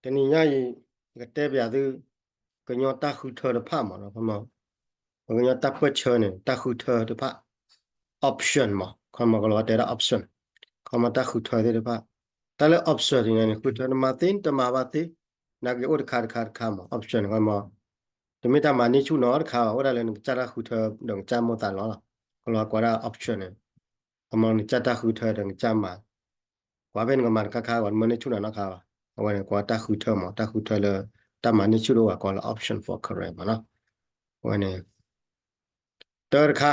တနံၤညါအံၤ ယကတဲပျးသု ကညီတၢ်ဃုထၢတဖၣ်မးနီၤ, ပကညီတၢ်ပၢၢ်ဆၢန့ၣ် တၢ်ဃုထၢတဖၣ် option မး, ခီမီကလီၤဝါတဲဒၣ် option, ခီမီတၢ်ဃုထၢသ့ၣ်တဖၣ်, တၢ်လၢ option န့ၣ်န့ၣ် ဃုထၢနမၤသ့ နတမၤဘၣ်သ့, နာ်က့အိၣ်တခါတခါတခါမး option ခီမီ, တမ့ၢ်တၢ်မၤန့ၢ်ဆူၣ်နီတခါဘၣ်, အိၣ်ဒၣ်လၢနကစၢ်တၢ်ဃုထၢဒီးနကစၢ်မိၣ်သးလီၤလီၤ, ကလီၤဝါကွၢ်ဒၣ် option န့ၣ် ခီမီနကစၢ်တၢ်ဃုထၢဒီးနကစၢ်မၤ ကွၢ်ဖဲနကမၤတခါခါဘၣ် နမၤန့ၢ်ဆူၣ်နီၤနီတခါဘၣ်, အဝဲန့ၣ်ကွၢ်တၢ်ဃုထၢမး, တၢ်ဃုထၢလၢ တၢ်မၤန့ၢ်ဆူၣ်တအိၣ်ဘၣ် ကိးလၢ option for career မးနီၤ, အဝဲန့ၣ် တၢတခါ,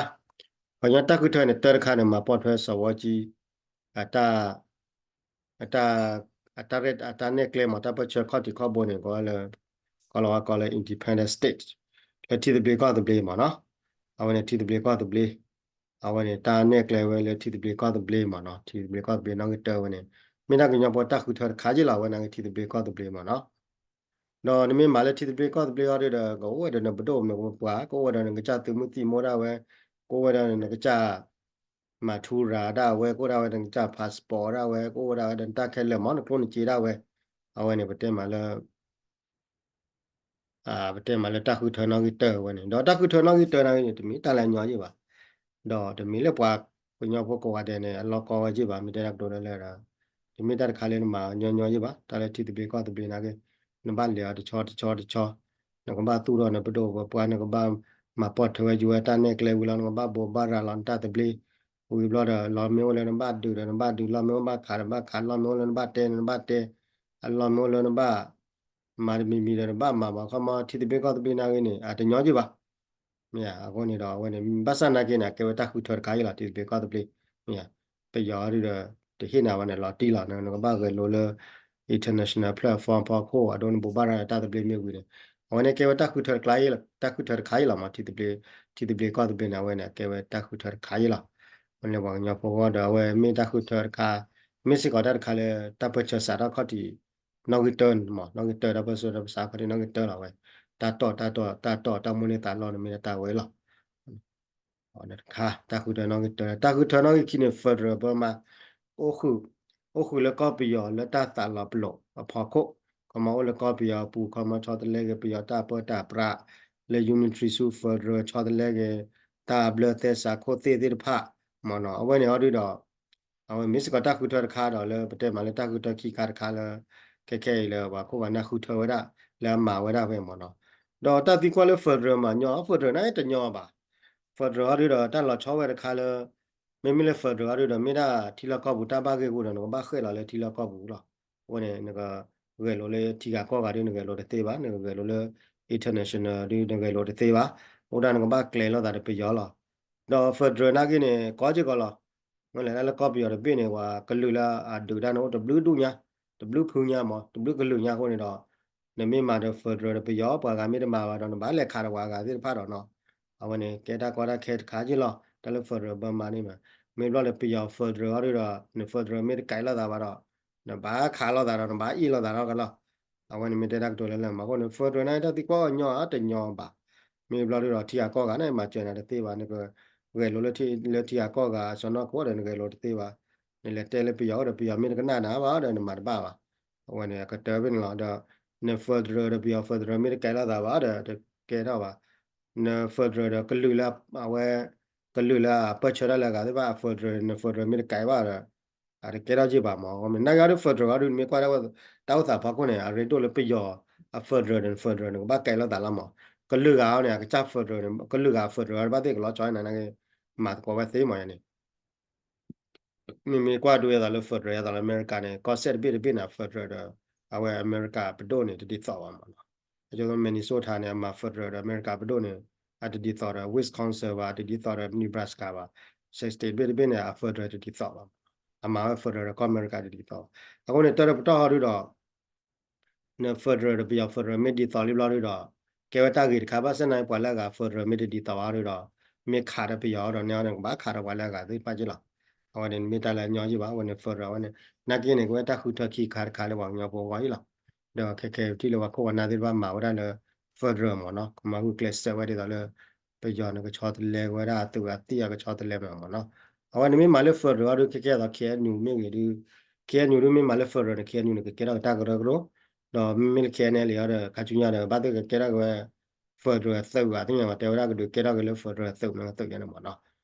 ပှၤကညီတၢ်ဃုထၢန့ၣ် တၢတခါန့ၣ် မၤပိာ်ထွဲစီၤဝီကံ အတၢ် အတၢ် အတၢ်ရဲၣ် အတၢ်နဲၣ်ကျဲမး တၢ်ပၢၢ်ဆၢခီၣ်ထံးခီၣ်ဘိန့ၣ် ကိးလၢ ကိးလီၤဝါကိးလၢ independent state လၢထံသဘျ့ကီၢ်သဘျ့မးနီၤ, အဝဲန့ၣ်ထံသဘျ့ကီၢ်သဘျ့ အဝဲန့ၣ်တၢ်နဲၣ်ကျဲဝဲလၢထံသဘျ့ကီၢ်သဘျ့မးနီၤ, ထံသဘျ့ကီၢ်သဘျ့နီၣ်ဂံၢ်တၢဝဲန့ၣ် မ့ၢ်ဒၣ်ကညီဖိတၢ်ဃုထၢတခါယ့ၢ်လီၤ, အဝဲနာ်က့ထံသဘျ့ကီၢ်သဘျ့မးနီၤ ဒီးနမ့ၢ်မၤလၢထံသဘျ့ကီၢ်သဘျ့အီၤဒုဒီး ကအိၣ်ဝဲဒီးနပဒိၣ်မုၣ်ပှၢ်, ကအိၣ်ဝဲဒီးနကစၢ်သုးမုၢ်သံၣ်မူဒၣ်ဝဲ, ကအိၣ်ဝဲဒီးနကစၢ် မၤထူရၤဒၣ်ဝဲ, ကအိၣ်ဒၣ်ဝဲဒီးနကစၢ် passport ဒၣ်ဝဲ, ကအိၣ်ဝဲဒၣ်ဝဲဒီးနတၢ်ခဲလၢာ်မး နကျိၣ်နစ့ဒၣ်ဝဲ, အဝဲန့ၣ်ပတဲမးလၢ ပတဲမးလၢတၢ်ဃုထၢနီၣ်ဂံၢ်တၢဝဲန့ၣ်, ဒီးတၢ်ဃုထၢနီၣ်ဂံၢ်တၢနာ်ဂ့ၤန့ၣ် တမ့ၢ်တၢ်လၢအညီယ့ၢ်ဘၣ်, ဒီးတမ့ၢ်လၢပှၤကညီဖိကိးဂၤဒဲးန့ၣ် အလီၢ်ကီဝဲယ့ၢ်ဘၣ်, မ့ၢ်တဲဒၣ်ကတိၤလၢလၢဒီး တမ့ၢ်တၢ်တခါလၢနမၤညီညီယ့ၢ်ဘၣ်, တၢ်လၢထံသဘျ့ကီၢ်သဘျ့နာ်ဂ့ၤ, နဘၣ်လဲၤအီၤတဆီတဆီတဆီ, နကဘၣ်သူၣ်ထီၣ်နပဒိၣ်ပပှၢ်, နကဘၣ်မၤပိာ်ထွဲဝဲယိၤဝဲတၢ်နဲၣ်ကျဲဝံၤလီၤ, နကဘၣ်ဘိးဘၣ်ရၤလီၤနတၢ်သဘျ့, ဝံၤဘျီဒီး လီၢ်မ့ၢ်အိၣ်လၢနဘၣ်ဒုးဒီးနဘၣ်ဒုး, လီၢ်မ့ၢ်အိၣ်ဘၣ်ခးဒီးဘၣ်ခး, လီၢ်မ့ၢ်အိၣ်လၢနဘၣ်တဲနဘၣ်တဲ, အလီၢ်မ့ၢ်အိၣ်လၢနဘၣ် မၤတမံၤမံၤဒီးနဘၣ်မၤမး, ခီမီထံသဘျ့ကီၢ်သဘျ့နာ်ဂ့ၤန့ၣ် အတညီယ့ၢ်ဘၣ်, မ့ၢ်ဧါ, အဃိန့ၣ်ဒီးအဝဲန့ၣ် ဘၣ်ဆၣ်နာ်က့န့ၣ် အကဲဝဲတၢ်ဃုထၢတခါယ့ၢ်လီၤ ထံသဘျ့ကီၢ်သဘျ့, မ့ၢ်ဧါ, ပယီၤဒုဒီး တဟ့ၣ်နၤဝဲန့ၣ် လီၤတံၢ်လီၤ, နကဘၣ်ဂဲၤလိာ်လၢ international platform ဖီခိၣ် အဒိနဘိးဘၣ်ရၤလၢတၢ်သဘျ့မ့ၢ်ဝံၤန့ၣ်, အဝဲန့ၣ်ကဲဝဲတၢ်ဃုထၢတခါယ့ၢ်လီၤ, တၢ်ဃုထၢတခါယ့ၢ်လီၤမး, ထံသဘျ့, ထံသဘျ့ကီၢ်သဘျ့န့ၣ် အဝဲန့ၣ် အကဲဝဲတၢ်ဃုထၢတခါယ့ၢ်လီၤ, ဝဲန့ၣ်ပှၤကညီဖိဂီၢ်ဒီး အဝဲမ့ၢ်တၢ်ဃုထၢတခါ, မ့ၢ်စ့ၢ်ကီးတၢ်တခါလၢ တၢ်ပၢၢ်ဆၢစးထီၣ်ခီၣ်ထံး နီၣ်ဂံၢ်တၢန့ၣ်မး, နီၣ်ဂံၢ်တၢ တၢ်ပၢၢ်ဆၢတၢ်ပၢၢ်ဆၢခီၣ်ထံးနီၣ်ဂံၢ်တၢလီၤဝဲ, တၢ်တီၢ် တၢ်တီၢ် တၢ်တီၢ် တၢ်မိၣ်န့ၢ်သးလီန့ၣ်မ့ၢ်ဒၣ်တၢ်ဝဲလီၤ. တၢ်ဃုထၢနီၣ်ဂံၢ်တၢ, တၢ်ဃုထၢနီၣ်ဂံၢ်ခံန့ၣ် federal ပၢမး, အိၣ်ဃုာ်, အိၣ်ဃုာ်လၢကီၢ်ပယီၤလၢတၢ်သးလီၤပလိာ်အဖီခိၣ်, ခီမီအိၣ်လၢကီၢ်ပယီၤအပူၤ ခီမီဆီတလဲက့ၤပယီၤတၢ်ပၢတၢ်ပြး, လၢ unitary ဆူ federal ဆီတလဲက့ၤ တၢ်ဘျၢသဲစးခိၣ်သ့ၣ်သ့ၣ်တဖၣ်, မ့ၢ်နီၤ အဝဲန့ၣ်အီၤဒုဒီး အဝဲမ့ၢ်စ့ၢ်ကီးတၢ်ဃုထၢတခါဒီးလၢပတဲမးလၢတၢ်ဃုထၢခံခါတခါလၢ ခဲခဲအံၤလၢပှၤခိၣ်ပှၤနၢ်ဃုထၢဝဲဒၣ် လၢအမၤဝဲဒၣ်ဖဲမ့ၢ်နီၤ, ဒီးတၢ်သံကွၢ်လၢ federal မးညီ federal န့ၣ်တညီဘၣ်, federal အီၤဒုဒီးတၢ်လီၤဆီဝဲတခါလၢ မ့မ့ၢ်လၢ federal အီၤဒုဒီး မ့ၢ်ဒၣ်ထံလီၢ်ကီၢ်ပူၤတၢ်ဘၣ်ဂ့ၢ်ဝူဒီး နကဘၣ်ဃဲၣ်လီၤလၢထံလီၢ်ကီၢ်ပူၤလီၤ, အဃိန့ၣ် နကဂဲၤလိာ်လၢထံဂၤကီၢ်ဂၤဒု နဂဲၤလိာ်တသ့ဘၣ်, နကဂဲၤလိာ်လၢ international ဒု နဂဲၤလိာ်တသ့ဘၣ်, အိၣ်ဒၣ်နကဘၣ်ကျဲၤလိာ်သးဒီးပယီၤလီၤ. ဒီး federal နာ်က့န့ၣ် ကီစ့ၢ်ကီးလီၤ. မ့ၢ်လဲၣ် တၢ်လၢကီၢ်ပယီၤတဘ့ၣ်န့ၣ် ပှၤကလုာ်လၢအဒုးတၢ်န့ၣ်အိၣ်တဘျုးဒူၣ်ညါ, တဘျုးဖုညါမး, တဘျုးကလုာ်ညါအဃိန့ၣ်ဒီး နမ့ၢ်မၤဒီး federal ဒီးပယီၤ ပှၤဂၤမ့ၢ်တမၤဘၣ်ဒီး နဘၣ်လဲၤခးဒီးပှၤဂၤသ့ၣ်တဖၣ်ဒီးနီၤ, အဝဲန့ၣ် ကဲတၢ်ကီတၢ်ခဲတခါက့လီၤ. တၢ်လၢ federal ဘၢမၤန့ၣ်မး, မ့ၢ်ဘျီဒီးပယီၤ federal အီၤဒုဒီး န federal မ့ၢ်တကဲလိာ်သးဘၣ်ဒီး နဘၣ်ခးလိာ်သးဒီး နဘၣ်အ့ၣ်လိာ်သးဒီးကလီၤ. အဝဲန့ၣ်မ့ၢ်တဲတၢ်ကတိၤလၢလၢမးအဃိန့ၣ် federal န့ၣ် တၢ်သံကွၢ်အီၤညီအတညီဘၣ်. မ့ၢ်ဘျီဒုဒီး ထံဂၤကီၢ်ဂၤန့ၣ် မၤစၢၤနၤတသ့ဘၣ်, နကဂဲၤလိာ်လၢထံဂၤကီၢ်ဂၤအစီၢ်နီၤခိၣ်ဒီး နဂဲၤလိာ်တသ့ဘၣ်. နလဲၤတဲလၢပယီၤအိၣ်ဒီး ပယီၤမ့ၢ်တကနၣ်နၤဘၣ်ဒီး နမၤတဘၣ်ဘၣ်. အဝဲန့ၣ် အကတၢၢ်ဖဲန့ၣ်လီၤ. ဒီး န federal ဒီးပယီၤ federal မ့ၢ်တကဲလိာ်သးဘၣ်ဒီး တကဲထီၣ်ဘၣ်. န federal ဒီးကလုာ်လၢအဝဲ ကလုာ်လၢအပၢၢ်ဆၢတၢ်လၢအဂၤသ့ၣ်တဖၣ် federal န federal မ့ၢ်တကဲဘၣ်ဒီး အတကဲထီၣ်က့ၢ်ဘၣ်မး. အဃိန့ၣ် နာ်က့အီၤဒု federal အီၤဒု နမ့ၢ်ကွၢ်ဒၣ်ဝဲ တၢ်အိၣ်သးဖီခိၣ်န့ၣ် အရ့ဒိၣ်လၢပယီၤအ federal ဒီး federal နကဘၣ်ကဲလိာ်သးလီၤမး. ကလုာ်ဂၤအီၤန့ၣ် အကစၢ် federal န့ၣ် ကလုာ်ဂၤ federal တဘၣ်သ့ၣ်ကလီၤဆီန့ၣ် နာ်က့ မၤသကိးဝဲသ့မးယါန့ၣ် မ့မ့ၢ်ကွၢ်ဒိအသးလၢ federal အသးလၢအမဲရကၤန့ၣ် ကီၢ်စဲၣ်တဘ့ၣ်တဘ့ၣ်န့ၣ် federal ဒီး အဝဲအမဲရကၤပဒိၣ်န့ၣ် တဒ်သိးဘၣ်မးနီၤ. အကဲသိး Minnesota န့ၣ် အမၤ federal ဒီးအမဲရကၤပဒိၣ်န့ၣ် အတဒ်သိးဒီး Wisconsin ဘၣ်, တဒ်သိးဒီး Nebraska ဘၣ်. state တဘ့ၣ်တဘ့ၣ်န့ၣ် အ federal တဒ်သိးဘၣ်. အမၤဝဲ federal ဒီးကီၢ်အမဲရကၤတဒ်သိးဘၣ်. အဃိန့ၣ် တၢ်တပတီၢ်ဟီဒုဒီး န federal ဒီးပယီၤ federal မ့ၢ်ဒ်သိးလံဘျီဒုဒီး ကဲဝဲတၢ်ဂ့ၤတခါ ဘၣ်ဆၣ်နာ်က့ ပှၤလၢအဂၤ federal မ့ၢ်တဒ်သိးဘၣ်ဒုဒီး မ့ၢ်ခးဒီးပယီၤဒီးန့ၣ် နကဘၣ်ခးဒီးပှၤလၢအဂၤသ့ၣ်တဖၣ်က့ၢ်လီၤ. အဝဲန့ၣ် မ့ၢ်တၢ်လၢအညီက့ၢ်ဘၣ်. အဝဲန့ၣ် federal အဝဲန့ၣ် နာ်က့န့ၣ် ကဝဲတၢ်ဃုထၢခံခါတခါလၢပှၤကညီဖိအဂီၢ်အံၤလီၤ. ဒီးခဲခဲအံၤထံၣ်လၢပှၤခိၣ်ပှၤနၢ်သ့ၣ်တဖၣ်မၤဝဲဒၣ်လၢ federal မးနီၤ ကမၤဂုာ်ကျဲးစၢးဝဲဒ်သိးလၢ ပယီၤန့ၣ်ကဆီတလဲဝဲဒၣ်အသုးအသံၣ်အကဆီတလဲမးမးနီၤ. အဝဲန့ၣ်မ့ၢ်မၤလၢ federal အီၤဒု ခဲခဲအံၤသိး KNU မ့ၢ်ဂ့ၤဒု KNU ဒုမ့ၢ်မၤလၢ federal န့ၣ် KNU န့ၣ် ကကဲထီၣ်ကတၢၢ်ကရၢကရိ ဒီးမ့မ့ၢ်လၢ ခဲအံၤန့ၣ် လံအီၤဒီး ခါဆူညါဒီး ဘၣ်သ့ၣ်ကကဲထီၣ်က့ၤဝဲ federal သုးဘၣ် သ့ၣ်ညါဘၣ် တဲဝဲဒၣ်ကဒုးကဲထီၣ်က့ၤလၢ federal သုးမ့ၢ်သုးယါန့ၣ်မ့ၢ်နီၤ.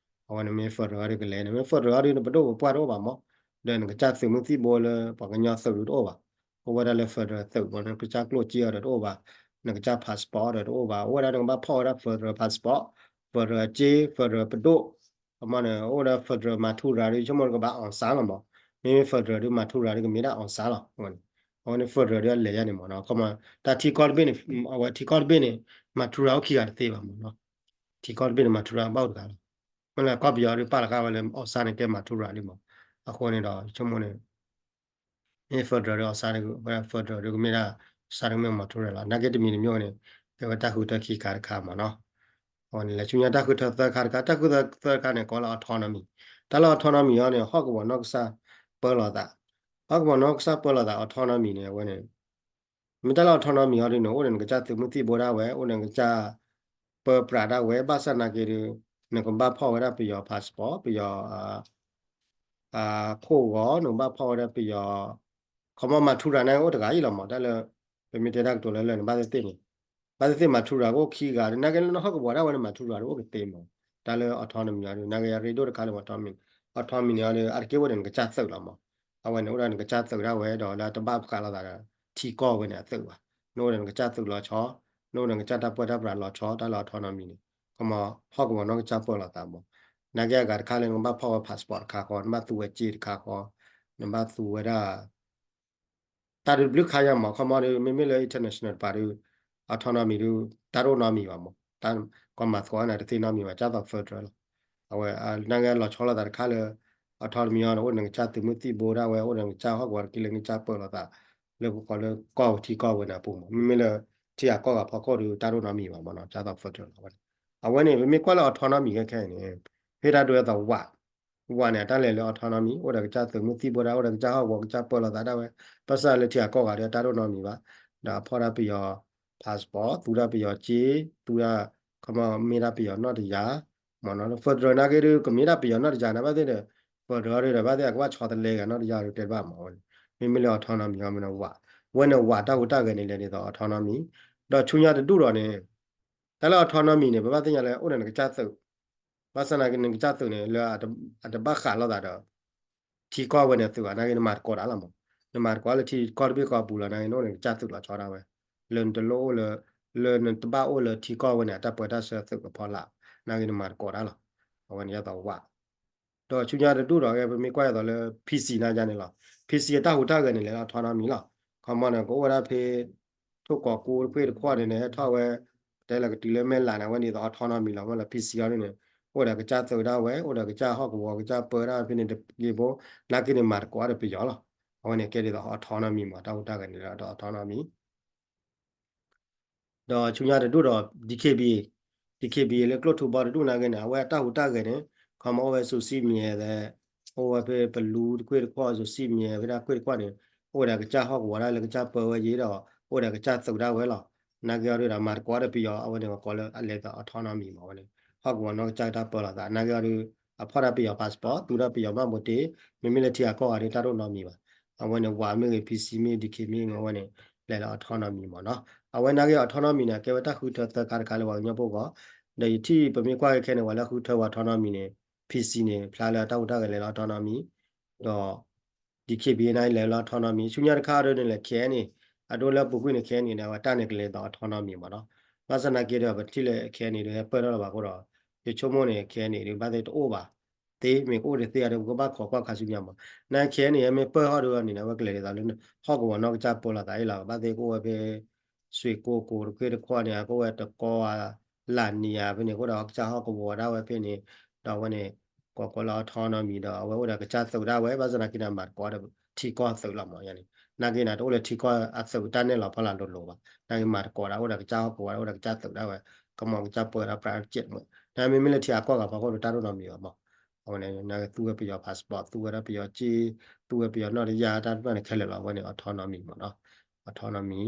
အဝဲန့ၣ်မ့ၢ် federal အီၤဒုးကလဲၤန့ၣ် မ့ၢ် federal အီၤဒုး နပဒိၣ်ပပှၢ်တအိၣ်ဘၣ်မ့ၢ်, ဒီးနကစၢ်သုးမုၢ်သံၣ်ဘိလၢပှၤကညီသုးဒုးတအိၣ်ဘၣ်. အိၣ်ဝဲဒၣ်လၢ federal သုးမ့ၢ် နကစၢ်ကျိၣ်စ့အီၤဒီးတအိၣ်ဘၣ်, နကစၢ် passport ဒီးတအိၣ်ဘၣ်, အိၣ်ဝဲဒၣ်နကဘၣ်ဖီၣ်ဝဲဒၣ် federal passport, federal စ့, federal ပဒိၣ် အမ့ၢ်န့ၣ် အိၣ်ဝဲဒၣ် federal မၤထူရၤဒုး ဆိကမိၣ်ကဘၣ် အောင်ဆန်း လီၤမ့ၢ်, မ့မ့ၢ် federal ဒုး မၤထူရၤဒုးကမ့ၢ်ဒၣ် အောင်ဆန်း လီၤ. အဝဲန့ၣ် federal ဒုးအလဲၤယါန့ၣ်မ့ၢ်နီၤ, ခီမ့ၢ် တၢ်ထံကီၢ်တဘ့ၣ်န့ၣ် အဝဲထံကီၢ်တဘ့ၣ်န့ၣ် မၤထူရၤအိၣ်ခံဂၤတသ့ဘၣ်မ့ၢ်နီၤ, ထံကီၢ်တဘ့ၣ်န့ၣ် မၤထူရၤဘၣ်အိၣ်တဂၤလီၤ. မ့ၢ်လၢကီၢ်ပယီၤဒုးပာ်လီၤဃာ်ဝဲလၢ အောင်ဆန်း န့ၣ် ကဲမၤထူရၤလံမ့ၢ်, အဃိန့ၣ်ဒီး ဆိကမိၣ်န့ၣ် မ့ၢ် federal ဒုး အောင်ဆန်း ဒုး federal ဒုးကမ့ၢ်ဒၣ် အောင်ဆန်း ဒုးကမ့ၢ်မၤထူရၤလီၤ. နာ်က့တမံၤတမံၤန့ၣ် ကဲဝဲတၢ်ဃုထၢခံခါတခါမ့ၢ်နီၤ. အဝဲန့ၣ် လဲၤဆူညါတၢ်ဃုထၢသၢခါတခါ, တၢ်ဃုထၢသၢခါန့ၣ် ကိးလၢ autonomy. တၢ်လၢ autonomy အီၤန့ၣ် ဟီၣ်ကဝီၤနီၢ်ကစၢ်ပၢလီၤသး, ဟီၣ်ကဝီၤနီၢ်ကစၢ်ပၢလီၤသး autonomy န့ၣ် အဝဲန့ၣ် မ့ၢ်တၢ်လၢ autonomy အီၤဒုးန့ၣ် အိၣ်ဒီးနကစၢ်သုးမုၢ်သံၣ်ဘိဒၣ်ဝဲ, အိၣ်ဒီးနကစၢ်ပၢပြးဒၣ်ဝဲ, ဘၣ်ဆၣ်နာ်က့ဒုး နကဘၣ်ဖီၣ်ဝဲဒၣ်ပယီၤ passport, ပယီၤ ခိၣ်ဂီၤ, နကဘၣ်ဖီၣ်ဝဲဒၣ်ပယီၤ, ခီမီ မၤထူရၤန့ၣ်အိၣ်တဂၤအံၤလီၤမ့ၢ်, တၢ်လၢ ပမ့ၢ်တဲတၢ်ကတိၤလၢလၢာ်န့ၣ် ဘၣ်သ့ၣ်သ့ၣ်န့ၣ်, ဘၣ်သ့ၣ်သ့ၣ် မၤထူရၤကအိၣ်ခံဂၤ, နာ်က့လၢနဟီၣ်ကဝီၤဒၣ်ဝဲန့ၣ် မၤထူရၤဒုးအိၣ်ကသ့မ့ၢ်, တၢ်လၢ autonomy အီၤဒုး နာ်က့အရ့ဒိၣ်တခါလၢ autonomy, autonomy န့ၣ်အီၤဒုး အါတက့ၢ်အိၣ်ဒီးနကစၢ်သုးလီၤမ့ၢ်, အဝဲန့ၣ် အိၣ်ဒီးနကစၢ်သုးဒၣ်ဝဲဒီးလၢတဘၣ်ဃးလိာ်သးဒီး ထံကီၢ်ဝဲန့ၣ်အသုးဘၣ်, နအိၣ်ဒီးနကစၢ်သုးလီၤဆီ, နအိၣ်ဒီးနကစၢ်တၢ်ပၢတၢ်ပြးလီၤဆီ, တၢ်လၢ autonomy န့ၣ်, ခီမီ ဟီၣ်ကဝီၤနီၢ်ကစၢ်ပၢလီၤသးမ့ၢ်, နာ်က့အဂၤတခါလၢနကဘၣ်ဖီၣ်ဝဲ passport တခါဃီ, နဘၣ်သူဝဲစ့တခါဃီ, နဘၣ်သူဝဲဒၣ် တၢ်ဒုးဘျုးခါညါမ့ၢ်, ခီမီဒုး မ့မ့ၢ်လၢ international တပၤဒုး autonomy ဒုး တၢ်တအိၣ်နီတမံၤဘၣ်မ့ၢ်, တၢ်ကီမၤသကိးန့ၣ် တသ့နီတမံၤဘၣ်, ကၢ်သိး federal လီၤ. အဝဲ နာ်က့လီၤဆီလိာ်သးတခါလၢ autonomy အီၤန့ၣ် အိၣ်ဒီးနကစၢ်သုးမုၢ်သံၣ်ဘိဒၣ်ဝဲ, အိၣ်ဒီးနကစၢ်ဟီၣ်ကဝီၤတက့ၢ်လၢနကစၢ်ပၢလီၤသး လၢပကိးလၢကီၢ်ထံကီၢ်ဝဲန့ၣ်အပူၤမ့ၢ်, မ့မ့ၢ်လၢထံဂၤကီၢ်ဂၤဖီခိၣ်ဒုး တၢ်တအိၣ်နီတမံၤဘၣ်မ့ၢ်နီၤ, ကၢ်သိး federal လီၤ. အဝဲန့ၣ် ပမ့ၢ်ကွၢ်လၢ autonomy ခဲခဲအံၤန့ၣ် ဖဲတၢ်ဒိးအသးဝး ဝးန့ၣ် အတၢ်လဲၤလၢ autonomy အိၣ်ဒီးကစၢ်သုးမုၢ်သံၣ်ဘိဒၣ်, အိၣ်ဒီးကစၢ်ဟီၣ်ကဝီၤကစၢ်ပၢလီၤသးဒၣ်ဝဲ, ဘၣ်ဆၣ်လၢထံဂၤကီၢ်ဂၤဒီး တၢ်တအိၣ်နီတမံၤဘၣ်, ဒီးအဖီၣ်ဒၣ်ပယီၤ passport, သူဒၣ်ပယီၤစ့, သူဒၣ် ခီမီ မ့ၢ်ဒၣ်ပယီၤနီၢ်တယၢ်မ့ၢ်နီၤ, federal နာ်က့ဒုး ကမ့ၢ်ဒၣ်ပယီၤနီၢ်တယၢ်န့ၣ် ဘၣ်သ့ၣ်ဒီး federal ဒုးဒီး ဘၣ်သ့ၣ်အကဘၣ်ဆီတလဲဂၤနီၢ်တယၢ်ဒုးတဲတဘၣ်မ့ၢ်ဝဲန့ၣ်, မ့မ့ၢ်လၢ autonomy အီၤမ့ၢ်န့ၣ် ဝး, ဝဲန့ၣ်ဝးတၢ်ဟူးတၢ်ဂဲၤန့ၣ် လဲၤဒ်သိး autonomy, ဒီးဆူညါတဒူၣ်ဒီးန့ၣ် တၢ်လၢ autonomy န့ၣ် ပဘၣ်သ့ၣ်ညါလၢအိၣ်ဒီးနကစၢ်သုး, ဘၣ်ဆၣ်နာ်က့နကစၢ်သုးန့ၣ် လၢအတဘၣ်ဃးလိာ်သးဒီး ထံကီၢ်ဝဲန့ၣ်အသုးဘၣ်, နာ်က့နမၤသကိးတၢ်လီၤမ့ၢ်, နမၤသကိးလၢထံကီၢ်တဘ့ၣ်ကီၢ်ပူၤလီၤ, နာ်က့နအိၣ်ဒီးနကစၢ်သုးလီၤဆီဒၣ်ဝဲ, လၢနတလိၣ်အိၣ်လၢ လၢနတဘၣ်အိၣ်လၢထံကီၢ်ဝဲန့ၣ် အတၢ်ပၢတၢ်ဆှၢသုးအဖီလာ်, နာ်က့နမၤသကိးတၢ်လီၤ, အဝဲန့ၣ်ဒ်သိးဝး ဒီးဆူညါတဒူၣ်ဒီး ပမ့ၢ်ကွၢ်ဒ်သိးလၢ PC နာ်က့န့ၣ်လီၤ, PC အတၢ်ဟူးတၢ်ဂဲၤန့ၣ် လဲၤလၢ autonomy လီၤ, ခီမီန့ၣ် ကအိၣ်ဝဲဒၣ်ဖဲ ထိၣ်ကီးကိတခွ့ၣ်တခွီၣ်န့ၣ် ဟဲထီၣ်ဝဲ တဲလၢကတုၤလၢမဲၢ်လးန့ၣ် အဝဲန့ၣ်ဒ်သိး autonomy လီၤ, မ့ၢ်လၢ PC အီၤဒ်န့ၣ် အိၣ်ဒီးကစၢ်သုးဒၣ်ဝဲ, အိၣ်ဒီးကစၢ်ဟီၣ်ကဝီၤကစၢ်ပၢဒၣ်ဖဲန့ၣ်တက့ၢ်ဖိ, နာ်က့န့ၣ်မၤသကိးဒီးပယီၤလီၤ, အဝဲန့ၣ်ကဲဒ်သိး autonomy မ့ၢ် တၢ်ဟူးတၢ်ဂဲၤန့ၣ်လီၤဒီး autonomy ဒီးဆူညါတဒူၣ်ဒီး DKBA, DKBA လၢကျိၣ်ထူဘီတဒူၣ်နာ်က့န့ၣ် အဝဲအတၢ်ဟူးတၢ်ဂဲၤန့ၣ် ခီမီအိၣ်ဝဲစူၤစံၣ်မံၤ, အိၣ်ဝဲဖဲပလူတခွ့ၣ်တခွီၣ် စူၤစံၣ်မံၤ ဖဲဒၣ်ခွ့ၣ်တခွီၣ်န့ၣ် အိၣ်ဝဲဒၣ်ကစၢ်ဟီၣ်ကဝီၤဒၣ်လၢကစၢ်ပၢဝဲယ့ၣ်ဒီး အိၣ်ဒီးကစၢ်သုးဒၣ်ဝဲလီၤ, နာ်က့အီၤဒုးဒီးမၤသကိးဒီးပယီၤ အဝဲန့ၣ်ပကိးလၢအလဲၤဒ်သိး autonomy မ့ၢ်ဝဲန့ၣ်, ဟီၣ်ကဝီၤနီၢ်ကစၢ်တၢ်ပၢလီၤသး နာ်က့အီၤဒုး အဖီၣ်ဒၣ်ပယီၤ passport, သူဒၣ်ပယီၤမ့ၢ်ဘိးတ့, မ့မ့ၢ်လၢထံဂၤကီၢ်ဂၤဒုး တၢ်တအိၣ်နီတမံၤဘၣ်, အဝဲန့ၣ် ဝးမ့ၢ်ဂ့ၤ PC မ့ၢ် DK မ့ၢ်ဂ့ၤ အဝဲန့ၣ် လဲၤလၢ autonomy မ့ၢ်နီၤ, အဝဲနာ်က့ autonomy န့ၣ် ကဲဝဲတၢ်ဃုထၢသၢခါတခါလၢပှၤကညီဖိဂီၢ်, ဒီးယထံၣ်ပမ့ၢ်ကွၢ်ခဲခဲန့ၣ် ပှၤလၢဃုထၢဝဲ autonomy န့ၣ် PC န့ၣ် ဖျါလၢတၢ်ဟူးတၢ်ဂဲၤလဲၤလၢ autonomy ဒီး DKBA န့ၣ်လဲၤလၢ autonomy ဆူညါတခါအီၤဒုးန့ၣ်လဲၤ KNA အဒိလၢပူၤကွံာ်န့ၣ် KNA န့ၣ် အဝဲတၢ်န့ၣ်ကလဲၤဒ်သိး autonomy မ့ၢ်နီၤ, ဘၣ်ဆၣ်နာ်က့ဒီး ပထံၣ်လၢ KNA ဒုးဟဲပၢၢ်ထီၣ်လၢၤဘၣ်အဃိဒီး ယဆိကမိၣ်န့ၣ် KNA ဒုး ဘၣ်သ့ၣ်တအိၣ်ဘၣ်, သ့မ့ၢ်ကအိၣ်တသ့အီၤဒုး ပကဘၣ်ခိးကွၢ်ခါဆူညါမး, နာ်က့ KNA မ့ၢ်ပၢၢ်ထီၣ်ဒုးန့ၣ် အဝဲကလဲၤဒ်သိးလၢ ဟီၣ်ကဝီၤနီၢ်ကစၢ်ပၢလီၤသးအံၤလီၤ, ဘၣ်သ့ၣ်ကအိၣ်ဝဲဖဲ စွ့ၢ်ကိၢ်ကိးတခွ့ၣ်တခွီၣ်န့ၣ် ကအိၣ်ဝဲတကီဧါ လၢ်နံၤဧါဖဲန့ၣ် ကအိၣ်ဒီးကစၢ်ဟီၣ်ကဝီၤဒၣ်ဝဲဖဲန့ၣ်, ဒီးအဝဲန့ၣ် ကိးကိးလၢ autonomy ဒီး အဝဲအိၣ်ဒီးကစၢ်သုးဒၣ်ဝဲ, ဘၣ်ဆၣ်နာ်က့န့ၣ် မၤသကိးဒီးထံကီၢ်သုးလီၤမးန့ၣ်, နာ်က့န့ၣ် တအိၣ်လၢထံကီၢ်အသုးတၢ်နဲၣ်လီၤဖီလာ်လိၤလိၤဘၣ်, နာ်က့မၤသကိးဒီး အိၣ်ဒီးကစၢ်ဟီၣ်ကဝီၤ အိၣ်ဒီးကစၢ်သုးဒၣ်ဝဲ, ကမီၤကစၢ်ပၢဒီးပြးစဲးမး, နာ်က့မ့မ့ၢ်လၢထံဂၤကီၢ်ဂၤဖီခိၣ်ဒီး တၢ်တအိၣ်နီတမံၤဘၣ်မး, အဝဲန့ၣ် နာ်က့သူဝဲပယီၤ passport သူဝဲဒၣ်ပယီၤစ့, သူဝဲပယီၤနီၢ်တယၢ် တၢ်တဖၣ်န့ၣ်ခဲလၢာ်လီၤ, အဝဲန့ၣ် autonomy မးနီၤ, autonomy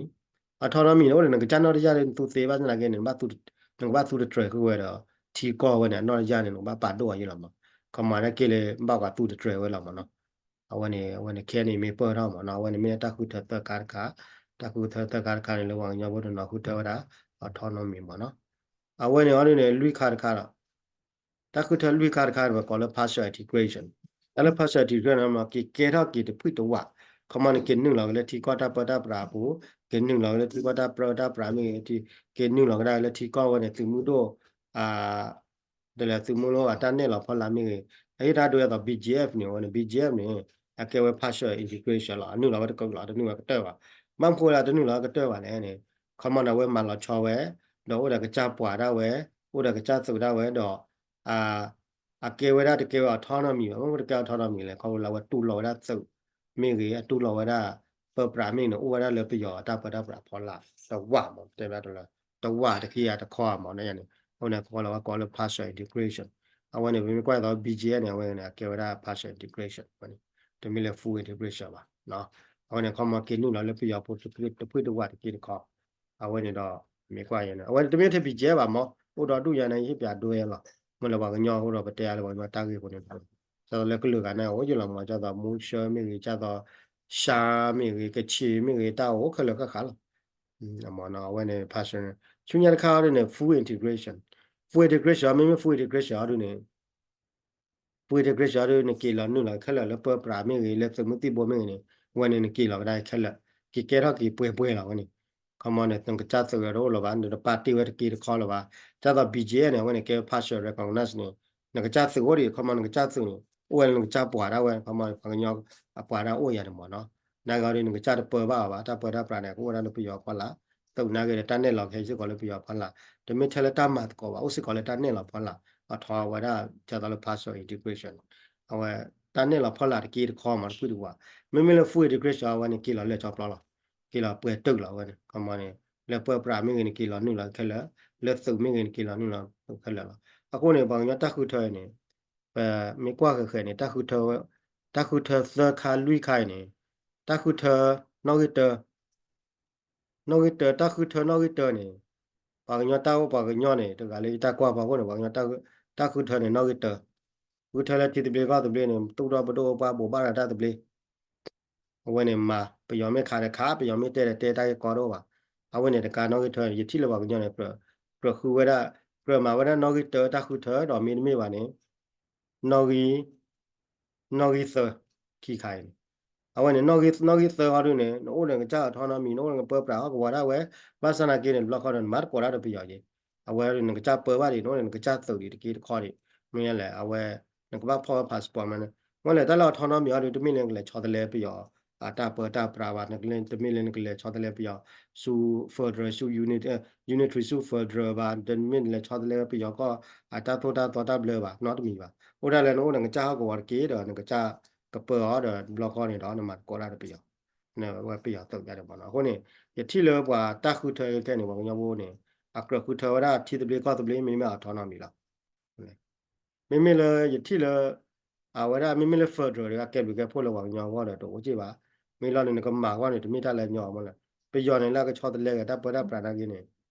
autonomy န့ၣ် အိၣ်ဒီးနကစၢ်နီၢ်တယၢ်ဒီး နသူသ့ဘၣ်သနာ်က့န့ၣ် နကဘၣ်သူတတြဲၤဃုာ်ဝဲဒီး ထံကီၢ်ဝဲန့ၣ် အနီၢ်တယၢ်န့ၣ် နကဘၣ်ပာ်ဒိၣ်အီၤယဲလီၤမး, ခီမီနာ်က့လၢ ဘၣ်ကွၢ်သူတတြဲၤဝဲလီၤမးနီၤ, အဝဲန့ၣ် အဝဲန့ၣ် ခဲန့ၣ် မ့ၢ်ပၢၢ်ထီၣ်မးနီၤ, အဝဲန့ၣ်မ့ၢ်တၢ်ဃုထၢသၢခါတခါ, တၢ်ဃုထၢသၢခါတခါန့ၣ် လၢပှၤကညီဖိတနီၤဃုထၢဝဲဒၣ် autonomy မ့ၢ်နီၤ. အဝဲန့ၣ်အီၤဒ်န့ၣ် လွံၢ်ခါတခါဒီး တၢ်ဃုထၢလွံၢ်ခါတခါန့ၣ် ပကိးလၢ partial integration. တၢ်လၢ partial integration န့ၣ် က့ၤကဲထီၣ်က့ၤတဖုတဝး, ခီမီန့ၣ် က့ၤနုာ်လီၤက့ၤလၢထံကီၢ်တၢ်ပၢတၢ်ပြးအပူၤ, က့ၤနုာ်လီၤက့ၤလၢထံကီၢ်တၢ်ပၢတၢ်ပြးမ့ၢ်ဂ့ၤ, က့ၤနုာ်လီၤကဒါက့ၤလၢထံကီၢ်ဝဲန့ၣ် သုးမုၢ်ဒိၣ် ဒ်လဲၣ် သုးမုၢ်ဒိၣ်အတၢ်နဲၣ်လီၤဖီလာ်မ့ၢ်ဂ့ၤ, အဟ့ၣ်တၢ်ဒိအသိး ဘီၣ်ကၠ့အ့ၣ် န့ၣ် အဝဲန့ၣ် ဘီၣ်ကၠ့အ့ၣ် န့ၣ် အကဲဝဲ partial integration လီၤ. အနုာ်လီၤဝဲတကလုာ်လီၤ, တနုာ်ဝဲကတၢၢ်ဘၣ်. ဘၣ်မနုၤဃိလၢတနုာ်လီၤကတၢၢ်ဘၣ်လဲၣ်န့ၣ်, ခီမီန့ၣ် အဝဲမၤလီၤဆီဝဲ, ဒီးအိၣ်ဒီးကစၢ်ပှၤဒၣ်ဝဲ, အိၣ်ဒီးကစၢ်သုးဒၣ်ဝဲဒီး အကဲဝဲဒၣ်တကဲဝဲ autonomy ဘၣ်, မ့ၢ်တကဲ autonomy လဲၣ်, ခီဖျိလၢအဝဲတူၢ်လိာ်ဝဲဒၣ်သုးမ့ၢ်ဂ့ၤ, အတူၢ်လိာ်ဝဲဒၣ်ပၢပြးမ့ၢ်ဂ့ၤန့ၣ် အိၣ်ဝဲဒၣ်လၢပယီၤအတၢ်ပၢတၢ်ပြးဖီလာ်တဝးမး, တဲဘၣ်တလၢ တဝးတက့ၢ်ဧါ တခီဧါမး န့ၣ်န့ၣ်, အဝဲန့ၣ် ခီဖျိလၢဝဲကိးလၢ partial integration. အဝဲန့ၣ် ပမ့ၢ်ကွၢ်သိး ဘီၣ်ကၠ့အ့ၣ် န့ၣ် အဝဲန့ၣ် အကဲဝဲဒၣ် partial integration ဝဲန့ၣ်, တမ့ၢ်လၢ full integration ဘၣ်. အဝဲန့ၣ် ခီမီက့ၤနုာ်လီၤလၢပယီၤဖိတဖုတဝးတက့ၢ်တခီ အဝဲန့ၣ်ဒီး မ့ၢ်ကွၢ်ယဲန့ၣ် အဝဲတမ့ၢ်ထဲ ဘီၣ်ကၠ့အ့ၣ် ဘၣ်မး, အိၣ်ဒီးဒူၣ်ညါန့ၣ် ယဟ့ၣ်ပျးဒိဝဲလီၤ. မ့ၢ်လၢပှၤကညီအဃိဒီး ပတဲအါလၢပှၤကညီတၢ်ဂ့ၢ်အဃိန့ၣ်, ဒ်သိးလၢကလုာ်ဂၤန့ၣ် အိၣ်ယံာ်လီၤမး, ဒ်သိး မူဆၢမ့ၢ်ဂ့ၤ, ဒ်သိး ရှမ်းမ့ၢ်ဂ့ၤ, ကချ့ၣ်မ့ၢ်ဂ့ၤ, တၢ်အိၣ်ခဲလၢာ်ဃၣ်ဃၣ်လီၤ. အဝဲန့ၣ် partial, ဆူညါတခါအီၤဒ်န့ၣ် full integration. Full integration မ့မ့ၢ် full integration အီၤဒ်န့ၣ် full integration အီၤဒ် နက့ၤလီၤနုာ်လီၤခဲလၢာ်လၢပၢပြးမ့ၢ်ဂ့ၤ, လၢသုးမုၢ်သံၣ်ဘိမ့ၢ်ဂ့ၤန့ၣ်, ဝဲန့ၣ်နက့ၤလီၤကဒါခဲလၢာ်, က့ၤကဲထီၣ်က့ၤပှဲၤပှဲၤလီၤဝဲန့ၣ်. ခီမီန့ၣ် နကစၢ်သုးတအိၣ်လၢၤဘၣ်, နတပာ်တ့ၢ်ဝဲတက့ၢ်တခီလၢၤဘၣ်. ဒ်သိး ဘီၣ်ကၠ့အ့ၣ် န့ၣ် အဝဲန့ၣ်ကဲ partial recognize န့ၣ်, နကစၢ်သုးအိၣ်ဒံး, ခီမီနကစၢ်သုးန့ၣ် အိၣ်ဝဲလၢနကစၢ်ပှၤဒၣ်ဝဲ, ခီမီပှၤကညီအပှၤဒၣ်အိၣ်ယၤန့ၣ်မးနီၤ. နာ်က့အီၤဒ် နကစၢ်တပၢဘၣ်အီၤဘၣ်, တၢ်ပၢတၢ်ပြးန့ၣ် ကအိၣ်ဝဲဒၣ်လၢပယီၤဖီလာ်, သုးနာ်က့ဒီး တၢ်နဲၣ်လီၤကဟဲစ့ၢ်ကီးလၢပယီၤဖီလာ်, တမ့ၢ်ထဲလၢတၢ်မၤသကိးဘၣ်, အိၣ်စ့ၢ်ကီးလၢတၢ်နဲၣ်လီၤဖီလာ်, အထီဝဲဒၣ် ဒ်သိးလၢ partial integration န့ၣ်, အဝဲ တၢ်နဲၣ်လီၤဖီလာ်တက့ၢ်တခီမး တဖုတဝး. မ့မ့ၢ်လၢ full integration အဝဲန့ၣ် က့ၤလီၤလၢာ်ဆီပျီလီၤ, က့ၤလီၤပှဲၤတုာ်လီၤဝဲန့ၣ်, ခီမီန့ၣ် လၢပၢပြးမ့ၢ်ဂ့ၤ နက့ၤလီၤနုာ်လီၤခဲလၢာ်, လၢသုးမ့ၢ်ဂ့ၤ နက့ၤလီၤနုာ်လီၤခဲလၢာ်လီၤ. အဃိန့ၣ် ပှၤကညီတၢ်ဃုထၢန့ၣ် ပမ့ၢ်ကွၢ်ဃဲၤဃဲၤန့ၣ် တၢ်ဃုထၢသၢခါလွံၢ်ခါအံၤန့ၣ်, တၢ်ဃုထၢနီၣ်ဂံၢ်တၢ နီၣ်ဂံၢ်တၢ တၢ်ဃုထၢနီၣ်ဂံၢ်တၢန့ၣ်, ပှၤကညီတၢ်အိၣ်ပှၤကညီန့ၣ် တဂၤလၢယတၢ်ကွၢ်ဖီခိၣ်န့ၣ် ပှၤကညီတၢ်ဃုထၢန့ၣ်နီၣ်ဂံၢ်တၢ, ဃုထၢလၢထံသဘျ့ကီၢ်သဘျ့န့ၣ် သူၣ်ထီၣ်ပဒိၣ်ပှၢ်ဘိးဘၣ်ဒီးတၢ်သဘျ့ အဝဲန့ၣ်မၤ ပယီၤမ့ၢ်ခးဒီးခး, ပယီၤမ့ၢ်တဲဒီးတဲ တၢ်ဂ့ၢ်ကီတအိၣ်ဘၣ်. အဝဲန့ၣ်တကးနီၣ်ဂံၢ်တၢန့ၣ် ယထံၣ်လၢပှၤကညီန့ၣ် ကြၢးဃုဝဲဒၣ်, ကြၢးမၤဝဲဒၣ်နီၣ်ဂံၢ်တၢတၢ်ဃုထၢဒီးမ့တမ့ၢ်ဘၣ်န့ၣ် နီၣ်ဂံၢ်, နီၣ်ဂံၢ်သၢ ခံခါအံၤန့ၣ်, အဝဲန့ၣ် နီၣ်ဂံၢ်သၢအီၤဒ်န့ၣ် နအိၣ်ဒီးနကစၢ် autonomy နအိၣ်ဒီးနကပၢပြးဟီၣ်ကဝီၤဒၣ်ဝဲ, ဘၣ်ဆၣ်နာ်က့န့ၣ် တဘျီဃီဒီးနမၤသကိးတၢ်ဒီးပယီၤက့ၤ, အဝဲနကစၢ်ပၢဘၣ်ဒံး နအိၣ်ဒီးနကစၢ်သုးဒံးတက့ၢ်တခီဒံး, မ့ၢ်လဲၣ် အဝဲ နကဘၣ်ဖီၣ်ဝဲ passport မ့ၢ်န့ၣ်, မ့ၢ်လဲၣ် တၢ်လၢ autonomy အီၤဒ် တမ့ၢ်လၢနကလဲၤဆီတလဲပယီၤ အတၢ်ပၢတၢ်ပြးဘၣ်, တမ့ၢ်လၢနကလဲၤဆီတလဲပယီၤ ဆူ federal ဆူ unit, unitary ဆူ federal ဘၣ်, တမ့ၢ်နလဲၤဆီတလဲပယီၤကီၢ် အတၢ်သိၣ်တၢ်သီတၢ်ဘျၢဘၣ်, နီတမံၤဘၣ်. အိၣ်ဒၣ်လၢနအိၣ်ဒီးနကစၢ်ဟီၣ်ကဝီၤတက့ၢ်ဒီး နကစၢ်ကပၢအီၤဒီး တဘျီဃီန့ၣ်ဒီး နမၤသကိးတၢ်ဒီးပယီၤ, ဝဲပယီၤသုးယါဒီးမ့ၢ်နီၤ. အဃိန့ၣ် ယထံၣ်လၢပှၤတၢ်ဃုထၢခဲန့ၣ် ပှၤကညီဖိန့ၣ် အကြၢးဃုထၢဝဲဒၣ်ထံသဘျ့ကီၢ်သဘျ့ မ့တမ့ၢ် autonomy လီၤ. မ့မ့ၢ်လၢယထံၣ်လၢ အဝဲဒၣ်မ့မ့ၢ်လၢ federal ဒီး အကဲဘျုးကဲဖှိၣ်လၢပှၤကညီအဂီၢ်ဒီးတအိၣ်က့ၢ်ဘၣ်. မ့ၢ်လီၤန့ၣ် နကမၤအဂီၢ်န့ၣ် တမ့ၢ်တၢ်လၢညီအမ့ၢ်လၢ ပယီၤန့ၣ်လၢအကဆီတလဲက့ၤတၢ်ပၢတၢ်ပြးနာ်က့န့ၣ်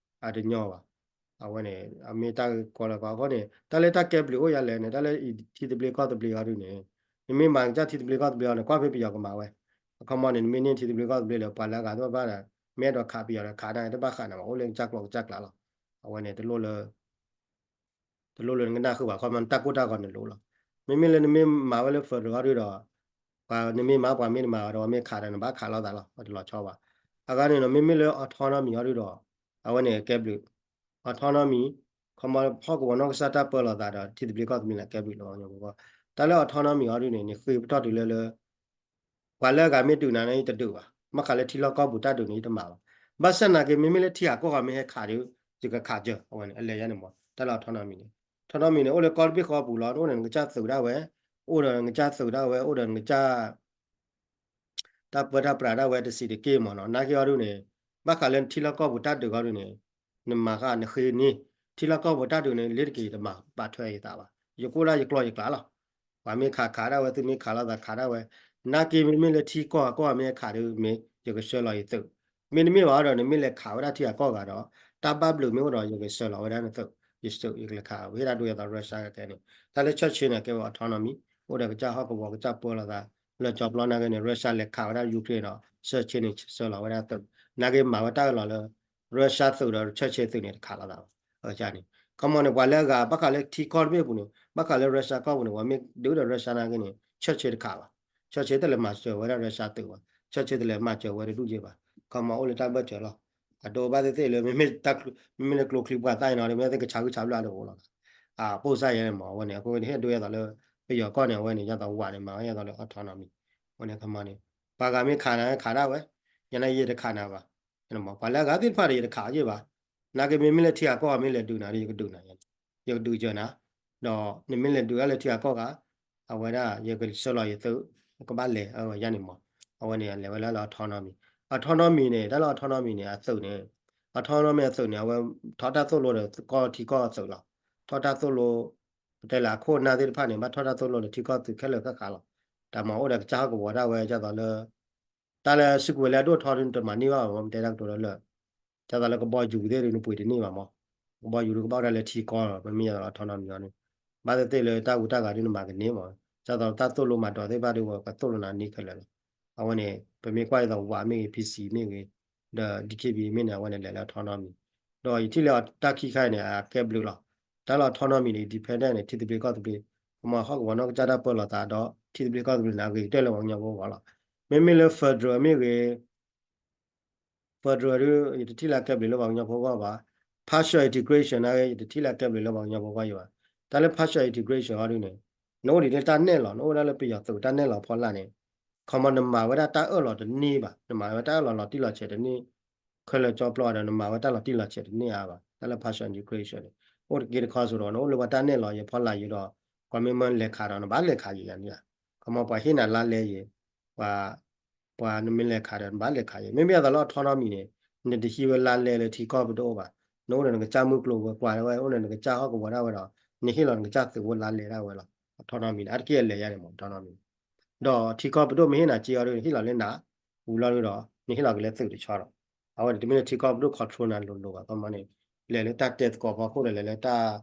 အတညီဘၣ်. အဝဲန့ၣ် အမ့ၢ်တၢ်ကီလၢကီအဃိန့ၣ် တၢ်လၢတၢ်ကဲဘျုးအိၣ်ယါလဲၣ်န့ၣ် တၢ်လၢအံၤထံသဘျ့ကီၢ်သဘျ့အီၤဒ်န့ၣ် နမ့ၢ်မၤကစၢ်ထံသဘျ့ကီၢ်သဘျ့အီၤန့ၣ် ကွၢ်ဖဲပယီၤကမၤဝဲ အခီမီန့ၣ် နမ့ၢ်န့ၢ်ထံသဘျ့ကီၢ်သဘျ့လၢပှၤလၢအဂၤတဘၣ်ဘၣ်ဒီး မ့ၢ်အဲၣ်ဒိးခးပယီၤဒီးခးန့ၣ် တဘၣ်ဃးန့ၣ်မး အိၣ်လၢကစၢ်ကျိာ်ကစၢ်ကျးလီၤ. အဝဲန့ၣ် တလိၣ်လၢ တလိၣ်လၢနကနၢ်ဃုာ်ဘၣ် ခီမီနတၢ်ကိၢ်တၢ်ဂီၤန့ၣ်လိၤလီၤ. မ့မ့ၢ်လၢနမ့ၢ်မၤဝဲလၢ federal အီၤဒ်ဒီး ပှၤနမ့ၢ်မၤပှၤမ့ၢ်တမၤဒီး ပှၤမ့ၢ်ခးဒီးနဘၣ်ခးလိာ်သးလီၤ ပှၤတလီၤဆီဘၣ်. အဂၤန့ၣ်ဒီး မ့မ့ၢ်လၢ autonomy အီၤဒ်ဒီး အဝဲန့ၣ်ကဲဘျုး autonomy ခီမီဟီၣ်ကဝီၤနီၢ်ကစၢ်တၢ်ပၢလီၤသးဒီး ထံသဘျ့ကီၢ်သဘျ့န့ၣ် ကဲဘျုးလၢပှၤကညီဖိအဂီၢ်. တၢ်လၢ autonomy အီၤဒ်န့ၣ် နဃ့ပတီၢ်တုၤလၢလၢ ပှၤလၢအဂၤမ့ၢ်ဒုးနၤန့ၣ် ယတဒုးဘၣ်. ဘၣ်ဃးလၢထံလီၢ်ကီၢ်ပူၤတၢ်ဒုးန့ၣ် ယတမၤဘၣ်. ဘၣ်ဆၣ်နာ်က့ မ့မ့ၢ်လၢထံဂၤကီၢ်ဂၤမ့ၢ်ဟဲခးဒီး ယကခးစၢၤ အဝဲန့ၣ် အလဲၤယါန့ၣ်မး တၢ်လၢ autonomy န့ၣ် autonomy န့ၣ် အိၣ်လၢကီၢ်တဘ့ၣ်ဃီပူၤလီၤ. အိၣ်ဒီးနကစၢ်သုးဒၣ်ဝဲ အိၣ်ဒီးနကစၢ်သုးဒၣ်ဝဲ အိၣ်ဒီးနကစၢ် တၢ်ပၢတၢ်ပြးဒၣ်ဝဲတဆံးတက့ၢ်မးနီၤ. နာ်က့အီၤဒ်န့ၣ် ဘၣ်ဃးလၢနထံလီၢ်ကီၢ်ပူၤတၢ်ဒုးအီၤဒ်န့ၣ် နမၤဃာ်နဃ့န့ၢ် ထံလီၢ်ကီၢ်ပူၤတၢ်ဒုးန့ၣ် လ့ၤတက့ၤတမၤဘၣ်ထွဲယသးဘၣ်. ယကအိၣ်ဒၣ်ယကျီၢ်ယကျးလီၤ. ပှၤမ့ၢ်ခးခးဒၣ်ဝဲ သုမ့ၢ်ခးလိာ်သးခးဒၣ်ဝဲ နာ်က့မ့မ့ၢ်လၢထံကီၢ်ဂၤကီၢ်ဂၤမ့ၢ်ဟဲခးဒီးမ့ၢ် ယကဆှၢလီၤယသုး မ့တမ့ၢ်ဘၣ်ဒီး နမ့ၢ်လဲၤခးဝဲဒၣ်ထံဂၤကီၢ်ဂၤဒီး တၢ်ဘၣ်ဘျုးမ့ၢ်အိၣ်ဒီး ယကဆှၢလီၤဝဲဒၣ်နသုး ယသုး ယကလဲၤခး ပဟ့ၣ်တၢ်ဒိအသိး Russia ခဲခဲန့ၣ် တၢ်လၢ church န့ၣ် ကဲဝဲ autonomy အိၣ်ဒီးကစၢ်ဟီၣ်ကဝီၤ ကစၢ်ပၢလီၤသး လၢကၠီပျီနာ်က့န့ၣ် Russia လဲၤခးဝဲဒၣ် Ukraine ဒီး Churchill န့ၣ် ဆှၢလီၤဝဲဒၣ်သုး, နာ်က့မၤဝဲတၢ်အၢၣ်လီၤလၢ Russia သုးဒီး Churchill သုးန့ၣ်တခးလီၤသးဘၣ်. န့ၣ် ခီမီန့ၣ် ပှၤလၢအဂၤ ဘၣ်ဃးလၢထံကီၢ်တဘ့ၣ်အပူၤန့ၣ် ဘၣ်ဃးလၢ Russia ကီၢ်ပူၤန့ၣ် ပှၤမ့ၢ်ဒုးဒီး Russia နာ်က့န့ၣ် Churchill တခးဘၣ်. Churchill တလဲၤမၤစၢၤဝဲဒၣ် Russia သုးဘၣ်. Churchill တလဲၤမၤစၢၤဝဲတဒူၣ်ယဲၢ်ဘၣ်. ခီမီအိၣ်လၢတၢ်ဘၢၢ်စၢၤလီၤ. အဒိဘၣ်သ့ၣ်သ့ၣ်လၢ မ့မ့ၢ်လၢကျိချံပှၤသၣ်အံၤနီၤ မ့ၢ်သ့ၣ်ကဆးဂုၢ်ဆးဘျၢၣ်အဒိအိၣ်လီၤ. အပိၢ်စၢ်ယဲန့ၣ်မး အဝဲန့ၣ် အဃိန့ၣ် ဟ့ၣ်ဒိယဲသိးလၢ ပယီၤကီၢ်န့ၣ် အဝဲန့ၣ် ယဲသိးဝးန့ၣ် မၤဝဲယဲသိးလၢ autonomy အဝဲန့ၣ် ခီမီန့ၣ် ပှၤဂၤမ့ၢ်ခးနၤ ခးဒၣ်ဝဲ, ယနာ်ယဲတခးနၤဘၣ်. ပှၤလၢအဂၤသ့ၣ်တဖၣ်ဒီး ယတခးအီၤယဲၢ်ဘၣ်. နာ်က့မ့မ့ၢ်လၢထံဂၤကီၢ်ဂၤမ့ၢ်လဲၤဒုးနၤဒီး ယကဒုးနၤ, ယကဒုးစၢၤနၤ, ဒီးနမ့ၢ်လဲၤဒုးတၢ်လၢထံဂၤကီၢ်ဂၤ အဝဲဒၣ် ယကဆှၢလီၤယသုး ကဘၣ်လဲၤ အဝဲယဲန့ၣ်မး. အဝဲန့ၣ် အလဲၤဝဲလၢ autonomy, autonomy န့ၣ် တၢ်လၢ autonomy န့ၣ် အသုးန့ၣ်, autonomy အသုးန့ၣ် အဝဲထီၣ်တၢ်သိၣ်လိဒီးကီၢ်ထံကီၢ်အသုးလီၤ. ထီၣ်တၢ်သိၣ်လိ ပတဲလၢအခိၣ်အနၢ်သ့ၣ်တဖၣ်န့ၣ် ဘၣ်ထီၣ်တၢ်သိၣ်လိဒီးထံကီၢ်သုးခဲလၢာ်ဃၣ်ဃၣ်လီၤ. တၢ်မၤအိၣ်ဒီးကစၢ်ဟီၣ်ကဝီၤဒၣ်ဝဲ ဒ်သိးလၢ တၢ်လၢစုကဝဲၤလၢအဒိၣ်ထီၣ်ဒုး နတမၤန့ၢ်ဘၣ်မး တဲတၢ်ကတိၤလၢလၢာ်, ဒ်သိးလၢကဘီယူၤသ့ၣ်ဒုး နပှ့ၤတန့ၢ်ဘၣ်မး, ကဘီယူၤဒုးကဘၣ်အိၣ်ဒၣ်လၢထံကီၢ်လီၤ. ပမ့ၢ်ယဲသိးလၢ autonomy အီၤန့ၣ် ဘၣ်သ့ၣ်သ့ၣ်လၢတၢ်ဟူးတၢ်ဂဲၤဒုး နမၤကန့ၢ်မး, ဒ်သိးတၢ်သိၣ်လိမၤဒိးသ့ၣ်တဖၣ်ဒုး ပကသိၣ်လိနၤန့ၢ်ခဲလၢာ်လီၤ. အဝဲန့ၣ် ပမ့ၢ်ကွၢ်ဒ်သိးဝးမ့ၢ်ဂ့ၤ PC မ့ၢ်ဂ့ၤ ဒီး DKBA မ့ၢ်န့ၣ် အဝဲန့ၣ်လဲၤလၢ autonomy, ဒီးယထံၣ်လၢတၢ်ခံခါအံၤန့ၣ် အကဲဘျုးလီၤ. တၢ်လၢ autonomy န့ၣ် independent န့ၣ် ထံသဘျ့ကီၢ်သဘျ့, ကမၤဟီၣ်ကဝီၤနီၢ်ကစၢ်တၢ်ပၢလီၤသးဒီး ထံသဘျ့ကီၢ်သဘျ့န့ၣ် အဂ့ၤကတၢၢ်လၢပှၤကညီဖိအဂီၢ်လီၤ. မ့မ့ၢ်လၢ federal မ့ၢ်ဂ့ၤ federal ဒုး ယတထံၣ်လၢအကဲဘျုးလၢပှၤကညီဖိအဂီၢ်ဘၣ်. Partial integration နာ်က့ ယတထံၣ်လၢအကဲဘျုးလၢပှၤကညီဖိအဂီၢ်ယံၤဘၣ်. တၢ်လၢ partial integration အီၤဒုးန့ၣ် နအိၣ်ဒံးလၢတၢ်နဲၣ်လီၤ, နအိၣ်ဒၣ်လၢပယီၤသုးတၢ်နဲၣ်လီၤဖီလာ်န့ၣ်, ခီမီနမၤဝဲဒၣ်တၢ်အၢၣ်လီၤတန့ၢ်ဘၣ်, နမၤဝဲတၢ်အၢၣ်လီၤလီၤတံၢ်လီၤဆဲးတန့ၢ်, ခဲလၢာ်ကၠီပျီဒီး နမၤဝဲတၢ်လီၤတံၢ်လီၤဆဲးတန့ၢ်အါဘၣ်. တၢ်လၢ partial integration န့ၣ် အိၣ်တက့တခီစိဒီး နအိၣ်လၢပှၤတၢ်နဲၣ်လီၤယဲဖီလာ်ယံၤဒီး ကွၢ်မ့ၢ်မ့ၢ်လဲၤခးဒီး နဘၣ်လဲၤခးယဲယၤန့ၣ်ဧါ. ခီမီပှၤဟ့ၣ်နၤလါလဲယဲ ပှၤ ပှၤနမ့ၢ်လဲၤခးဒီး နဘၣ်လဲၤခးယဲ. မ့မ့ၢ်အသိးလၢ autonomy န့ၣ် နတဟံးဝဲလါလဲလၢထံကီၢ်ပဒိၣ်ဘၣ်. နအိၣ်ဒီးနကစၢ်မုၢ်ကျိၤဝဲၤကွာ်ဒၣ်ဝဲ အိၣ်ဒီးနကစၢ်ဟီၣ်ကဝီၤဒၣ်ဝဲဒီး နဟ့ၣ်လီၤနကစၢ်သုးအိၣ်လါလဲဒၣ်ဝဲလီၤ. autonomy န့ၣ် အါတက့ၢ်အလဲၤယါန့ၣ်မး autonomy ဒီးထံကီၢ်ပဒိၣ်မ့ၢ်ဟ့ၣ်နၤစ့အီၤဒီး နဟ့ၣ်လီၤလၢနၤ, ဝံၤလီၤဒုးဒီး နဟ့ၣ်လီၤက့ၤလၢသုးတဆီဒီး အဝဲန့ၣ် တမ့ၢ်လၢထံကီၢ်ပဒိၣ် control နၤလိၤလိၤဘၣ်. ခီမီန့ၣ် လဲၤလၢတၢ်တဲသကိးဖီခိၣ်ဒီး လဲၤလၢတၢ်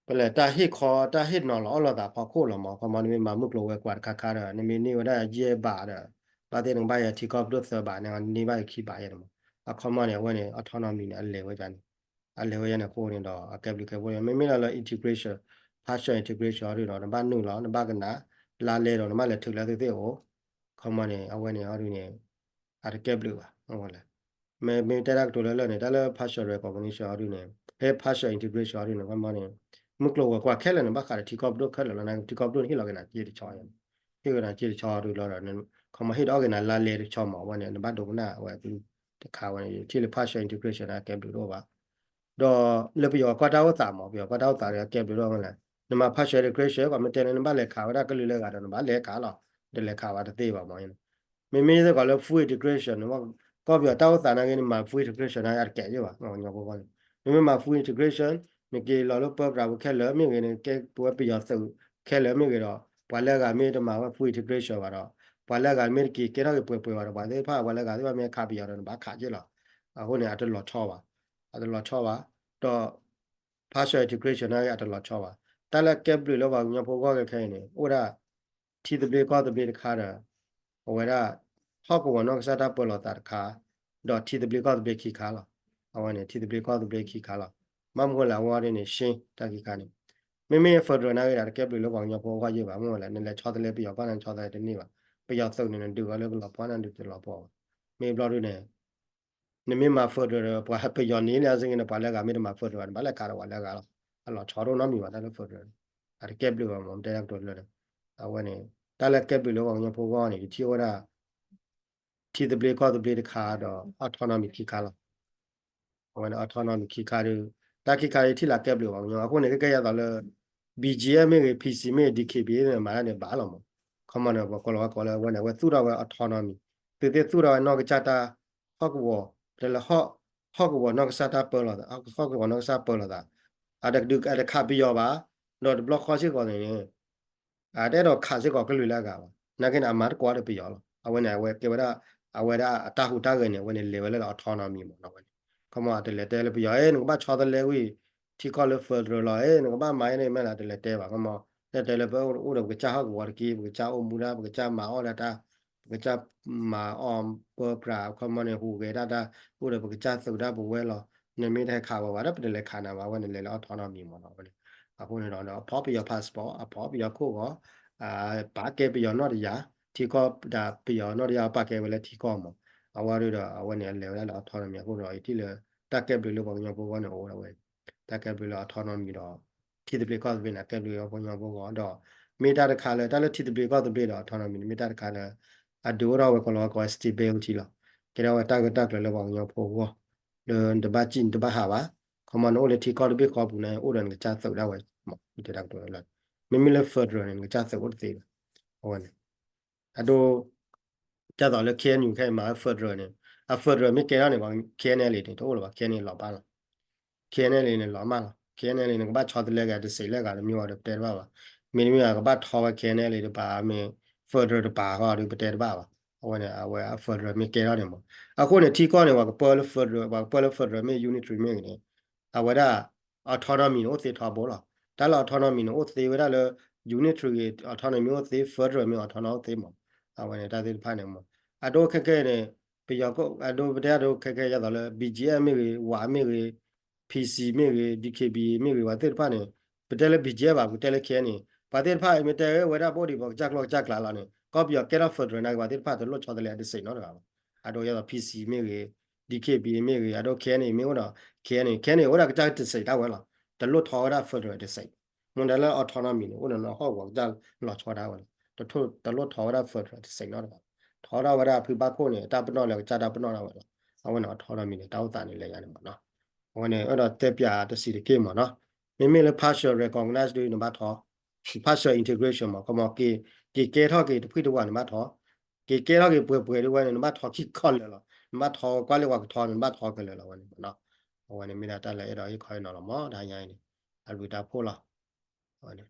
ပလဲၤတၢ်ဟ့ၣ်ခီ တၢ်ဟ့ၣ်နီၤလီၤအီၣ်လိာ်သးဖီခိၣ်လီၤမး. ခီမီနမ့ၢ်မၤမုၢ်ကျိၤဝဲၤကွာ်တခါခါဒီး နမ့ၢ်န့ၢ်ဝဲဒၣ်ယဲၢ်ဘးဒီး ဘၣ်သ့ၣ်နကဘၣ်ယဲၢ်ထံကီၢ်ပဒိၣ်သၢဘးန့ၣ် န့ၢ်ဘၣ်ယဲၢ်ခံဘးယဲၢ်န့ၣ်မး. အခီမီန့ၣ် အဝဲန့ၣ် autonomy န့ၣ် အလဲၤဝဲန့ၣ် အလဲၤဝဲယဲၢ်န့ၣ်အဃိန့ၣ်ဒီး အကဲဘျုးကဲဖှိၣ် မ့မ့ၢ်လၢလၢ integration, partial integration အီၤဒုးဒီး နဘၣ်နုာ်လီၤ နဘၣ်ကနၣ် လါလဲဒီး နဘၣ်လဲၤထုးလၢသုးသ့ၣ်အိၣ် ခီမီန့ၣ် အဝဲန့ၣ်အီၤဒုးန့ၣ် အတကဲဘျုးဘၣ် အဝဲလဲၣ်. မ့မ့ၢ်တဲတၢ်ကတိၤလၢလၢာ်န့ၣ် တၢ်လၢ partial recognition အီၤဒုးန့ၣ် ဖဲ partial integration အီၤဒုးန့ၣ် ခီမီန့ၣ် မုၢ်ကျိၤဝဲၤကွာ်ခဲလၢာ်န့ၣ် ဘၣ်ဃးဒီးထံကီၢ်ပဒိၣ်ခဲလၢာ်လီၤ. နာ်က့ထံကီၢ်ပဒိၣ်န့ၣ် ဟ့ၣ်လီၤက့ၤနၤစ့တဆီယဲၢ်န့ၣ် ဟ့ၣ်က့ၤနၤစ့တဆီအီၤဒုးလီၤဒီး ခီမီဟ့ၣ်ဒီးအီၣ်က့ၤနၤလါလဲတဆီမး အဝဲန့ၣ် နဘၣ်ဒိကနၣ်အဝဲအကလုၢ်တခါဝဲန့ၣ် ယထံၣ်လၢ partial integration န့ၣ် အကဲဘျုးတအိၣ်ဘၣ်. ဒီးလၢပယီၤကွၢ်တၢ်အိၣ်သးမး ပယီၤကွၢ်တၢ်အိၣ်သးဒီး အကဲဘျုးတအိၣ်ဝဲလဲၣ်. နမၤ partial integration ကွၢ်မ့ၢ်တဲလၢနဘၣ်လဲၤခးဝဲဒၣ်ကလုာ်လၢအဂၤဒီး နဘၣ်လဲၤခးလီၤ တလဲၤခးဘၣ်တသ့ဘၣ်မး. မ့မ့ၢ်စ့ၢ်ကီးလၢ full integration န့ၣ် ကီၢ်ပယီၤတၢ်အိၣ်သးနာ်က့ နမၤ full integration နာ်က့ အတကဲယဲၢ်ဘၣ် ပှၤကညီဖိအဂီၢ်န့ၣ် နမ့ၢ်မၤ full integration နက့ၤလီၤလၢပၢပြးဖိခဲလၢာ်မ့ၢ်ဂ့ၤ နကဲပဝဲပယီၤသုးခဲလၢာ်မ့ၢ်ဂ့ၤဒီး ပှၤလၢအဂၤမ့ၢ်တမၤဝဲ full integration ဘၣ်ဒီး ပှၤလၢအဂၤမ့ၢ်တက့ၤကဲထီၣ်က့ၤပှဲၤပှဲၤဘၣ်ဒီး ပှၤသ့ၣ်တဖၣ် ပှၤလၢအဂၤသ့ၣ်တဖၣ်မ့ၢ်ခးပယီၤဒီး နဘၣ်ခးက့ၤလီၤ. အဃိန့ၣ် အတလီၤဆီဘၣ် အတလီၤဆီဘၣ် ဒီး partial integration နာ်က့ အတလီၤဆီဘၣ်. တၢ်လၢအကဲဘျုးလၢပှၤကညီဖိအဂီၢ်ခဲခဲအံၤန့ၣ် အိၣ်ဝဲဒၣ် ထံသဘျ့ကီၢ်သဘျ့တခါဒီး အဝဲဒၣ် ဟီၣ်ကဝီၤနီၢ်ကစၢ်တၢ်ပၢလီၤသးတခါ ဒီးထံသဘျ့ကီၢ်သဘျ့ခံခါလီၤ. အဝဲန့ၣ် ထံသဘျ့ကီၢ်သဘျ့ခံခါလီၤ. ဘၣ်မနုၤလဲၣ် အဝဲဒၣ်န့ၣ် ရှ့ တၢ်ခံခါန့ၣ် မ့မ့ၢ် federal နာ်က့ဒီး တကဲဘျုးလၢပှၤကညီဖိအဂီၢ်ယဲၢ်ဘၣ်. မ့ၢ်ဝဲလဲၣ် နလဲၤဆီတလဲပယီၤကီၢ်န့ၣ် နဆီတလဲတန့ၢ်ဘၣ်. ပယီၤသုးန့ၣ် နဒုးဝဲလၢကလီၤပှီၢ်န့ၣ် ဒုးတလီၤပှီၢ်ဘၣ်. မ့ၢ်ဘျီဒုန့ၣ် နမ့ၢ်မၤ federal ဒီး ပှၤပယီၤန့ၣ်လၢအစ့ၢ်ကီးန့ၣ် ပှၤလၢအဂၤမ့ၢ်တမၤ federal ဘၣ်န့ၣ် ဘၣ်လဲၤခးဒီးပှၤလၢအဂၤလီၤ. အလီၤဆီတအိၣ်နီတမံၤဘၣ် တၢ်လၢ federal န့ၣ် အတကဲဘျုးဘၣ်မး တဲတၢ်ကတိၤလၢ အဝဲန့ၣ် တၢ်လၢကဲဘျုးလၢပှၤကညီဖိအဂီၢ်န့ၣ် ယထံၣ်ဝဲဒၣ် ထံသဘျ့ကီၢ်သဘျ့တခါဒီး autonomy ခံခါလီၤ. အဝဲန့ၣ် autonomy ခံခါဒီး တၢ်ခံခါအံၤထံၣ်လၢကဲဘျုးပှၤကညီ အဃိန့ၣ် ကဲကဲယသးလၢ BGF မ့ၢ်ဂ့ၤ PC မ့ၢ်ဂ့ၤ DKBA မ့ၢ်ဂ့ၤ မၤတၢ်န့ၣ်ဘၣ်လီၤမး. ခီမီန့ၣ် ပှၤကိးလီၤဝဲကိးလၢအဝဲန့ၣ် အဝဲသူၣ်ထီၣ်ဝဲ autonomy သုးသ့ၣ်သူၣ်ထီၣ်ဝဲနီၢ်ကစၢ်တၢ် ဟီၣ်ကဝီၤ တဲလၢ ဟီၣ်ကဝီၤနီၢ်ကစၢ်တၢ်ပၢလီၤသး ဟီၣ်ကဝီၤနီၢ်ကစၢ်ပၢလီၤသး အတဒုးအတခးပယီၤဘၣ် ဒီးတဘျီဃီစ့ၢ်ကီးန့ၣ် အတအဲၣ်ဒိးခးစ့ၢ်ကီးကလုာ်လၢအဂၤဘၣ်. နာ်က့န့ၣ် အမၤသကိးဒီးပယီၤလီၤ. အဝဲန့ၣ် အဝဲကဲဝဲဒၣ် အဝဲဒၣ်အတၢ်ဟူးတၢ်ဂဲၤန့ၣ် အဝဲန့ၣ်လဲၤဝဲလၢ autonomy မးနီၤဝဲန့ၣ်. ခီမီ အတလဲၤတဲလၢပယီၤ အဲ နကဘၣ်ဆီတလဲဝံၤ ထံကီၢ်လၢ federal လီၤ အဲ နကဘၣ်မၤအံၤန့ၣ်မ့ၢ်လၢ အတလဲၤတဲဘၣ် ခီမီ တၢ်တဲလၢပအိၣ်ဒီးပကစၢ်ဟီၣ်ကဝီၤတက့ၢ်, ပကစၢ်အိၣ်မူဒၣ်, ပကစၢ်မၤအီၣ်ဒၣ်တၢ်, ပကစၢ်မၤအီၣ်ပၢပြး ခီမီန့ၣ် ဟူးဂဲၤဒၣ်တၢ်, အိၣ်ဒီးပကစၢ်သုးဒၣ်ပဝဲလီၤ. နမ့ၢ်တဟဲခးဝဲဘၣ်ဒီး ပတလဲၤခးနၤဘၣ်, အဝဲန့ၣ်လဲၤလၢ autonomy မ့ၢ်နီၤ. အဃိန့ၣ်ဒီး အဖီပယီၤ passport, အဖီပယီၤခိၣ်ဂီၤ, ပာ်ကဲပယီၤနီၣ်တယၢ်, ထံကီၢ်ဒီးပယီၤနီၣ်တယၢ်ပာ်ကဲဝဲလၢထံကီၢ်မး. အဝဲဒီး အဝဲန့ၣ်အလဲၤဝဲဒၣ်လၢ autonomy အဃိဒီး ယထံၣ်လၢ တၢ်ကဲဘျုးလၢပှၤကညီဖိအဂီၢ်န့ၣ်အိၣ်ဝဲဒၣ်ဝဲ တၢ်ကဲဘျုးလၢ autonomy ဒီး ထံသဘျ့ကီၢ်သဘျ့န့ၣ် ကဲဘျုးလၢပှၤကညီဖိအဂီၢ်ဒီး မ့ၢ်တၢ်တခါလၢ တၢ်လၢထံသဘျ့ကီၢ်သဘျ့ဒီး autonomy န့ၣ် မ့ၢ်တၢ်တခါလၢ အဒုးအိၣ်ထီၣ်ဝဲကီးလီၤဝဲကိးဝဲ stability လီၤ. ကဲထီၣ်ဝဲတၢ်ဂ့ၢ်တၢ်ကျိၤလၢပှၤကညီဖိအဂီၢ် လၢနတဘၣ်စံၣ်နတဘၣ်ဟးဘၣ်. ခီမီနအိၣ်လၢထံကီၢ်တဘ့ၣ်ဃီပူၤန့ၣ် အိၣ်ဒီးနကစၢ်သုးဒၣ်ဝဲ မ့ၢ်တၢ်ကတိၤလၢ မ့မ့ၢ်လၢ federal န့ၣ် နကစၢ်သုးအိၣ်တသ့ဘၣ်. အဝဲန့ၣ် အဒိ ဒ်သိးလၢ K N U ခဲအံၤမၤ federal န့ၣ် အ federal မ့ၢ်ကဲထီၣ်န့ၣ် K N L A န့ၣ် တအိၣ်လၢၤဘၣ်, K N L A လီၤဘၣ်လီၤ. K N L A န့ၣ် လီၤမၢ်လီၤ. K N L A န့ၣ် ကဘၣ်ဆီတလဲက့ၤ တစဲးလဲက့ၤလၢမ့ၢ်ဝဲဒီး ပတဲတဘၣ်ဘၣ်. မ့တမ့ၢ် ကဘၣ်ထီဝဲ K N L A တပၤ မ့ၢ် federal တပၤဃီဒီး ပတဲတဘၣ်ဘၣ်. အဝဲန့ၣ် အဝဲ federal မ့ၢ်ကဲထီၣ်န့ၣ်မး အဃိန့ၣ် ထံကီၢ်န့ၣ် ပှၤကပၢလၢ federal, ပှၤကပၢလၢ federal မ့ၢ် unitary မ့ၢ်ဂ့ၤန့ၣ် အဝဲဒၣ် autonomy န့ၣ် အိၣ်သ့ထီဘိလီၤ. တၢ်လၢ autonomy န့ၣ် အိၣ်သ့ဝဲဒၣ်လၢ unitary autonomy မ့ၢ်အိၣ်သ့ federal မ့ၢ် autonomy အိၣ်သ့မး. အဝဲန့ၣ်တၢ်သ့ၣ်တဖၣ်န့ၣ်မး အဒိခဲကဲန့ၣ် ပယီၤ အဒိပတဲအဒိခဲကဲ ဒ်သိးလၢ B G F မ့ၢ်ဂ့ၤ, ဝး မ့ၢ်ဂ့ၤ, P C မ့ၢ်ဂ့ၤ, D K B A မ့ၢ်ဂ့ၤ ပှၤသ့ၣ်တဖၣ်န့ၣ် ပတဲလၢ B G F ဘၣ် ပတဲလၢ K N A ပှၤသ့ၣ်တဖၣ် မ့ၢ်တဲဝဲဒၣ် ပအိၣ်ဒံးပှၤကစၢ်ကျီၢ်ကစၢ်ကျါလီၤန့ၣ် ကီၢ်ပယီၤကဲထီၣ် federal နာ်က့ ပှၤသ့ၣ်တဖၣ်တလိၣ်ဆီတလဲအတစဲးနီတဂၤဘၣ်. အဒိဒ်သိး P C မ့ၢ်ဂ့ၤ, D K B A မ့ၢ်ဂ့ၤ, အဒိ K N A မ့ၢ်အိၣ်ဒီး K N A, K N A အိၣ်ဒၣ်ကစၢ်တစဲးဒၣ်ဝဲလီၤ. တလိၣ်ထီဝဲဒၣ် federal တစဲး. မ့ၢ်ဒၣ်လၢ autonomy န့ၣ် အိၣ်ဒီးနီၢ်ဟီၣ်ကဝီၤကစၢ်လီၤဆီဒၣ်ဝဲလီၤ. တလိၣ်ထီဝဲဒၣ် federal တစဲးနီတဂၤ. ထီထီၣ်ဝဲဒၣ်ဖုဘၣ်ခိၣ်န့ၣ် တၢ်ပနီၣ်လၢကစၢ်တၢ်ပနီၣ်ဒၣ်ဝဲလီၤ. အဝဲန့ၣ် autonomy န့ၣ် တၢ်အိၣ်သးန့ၣ်လဲၤယါန့ၣ်မးနီၤ. အဝဲန့ၣ် အဲၣ်ဒိးတဲပၠးတစဲးတက့ၢ်မးနီၤ. မ့မ့ၢ်လၢ partial recognize ဒ်နဘၣ်ထီ, partial integration မး ခီမီ က့ၤကဲထီၣ်က့ၤတဖှံတဝးနဘၣ်ထီ, က့ၤကဲထီၣ်က့ၤပှဲၤပှဲၤဒ်ဝဲန့ၣ် နဘၣ်ထီခံခီလၢာ်လီၤ. နဘၣ်ထီကွၢ်လၢပှၤကထီန့ၣ် နဘၣ်ထီခဲလၢာ်လီၤ အဝဲန့ၣ်မးနီၤ. အဝဲန့ၣ်မ့ၢ်ဒၣ်တၢ်လၢအဲၣ်ဒိးဟ့ၣ်ခီဟ့ၣ်နီၤလီၤမး တဟါညါအံၤန့ၣ် အဘျုးတၢ်ဖှိၣ်လီၤ. အဝဲန့ၣ်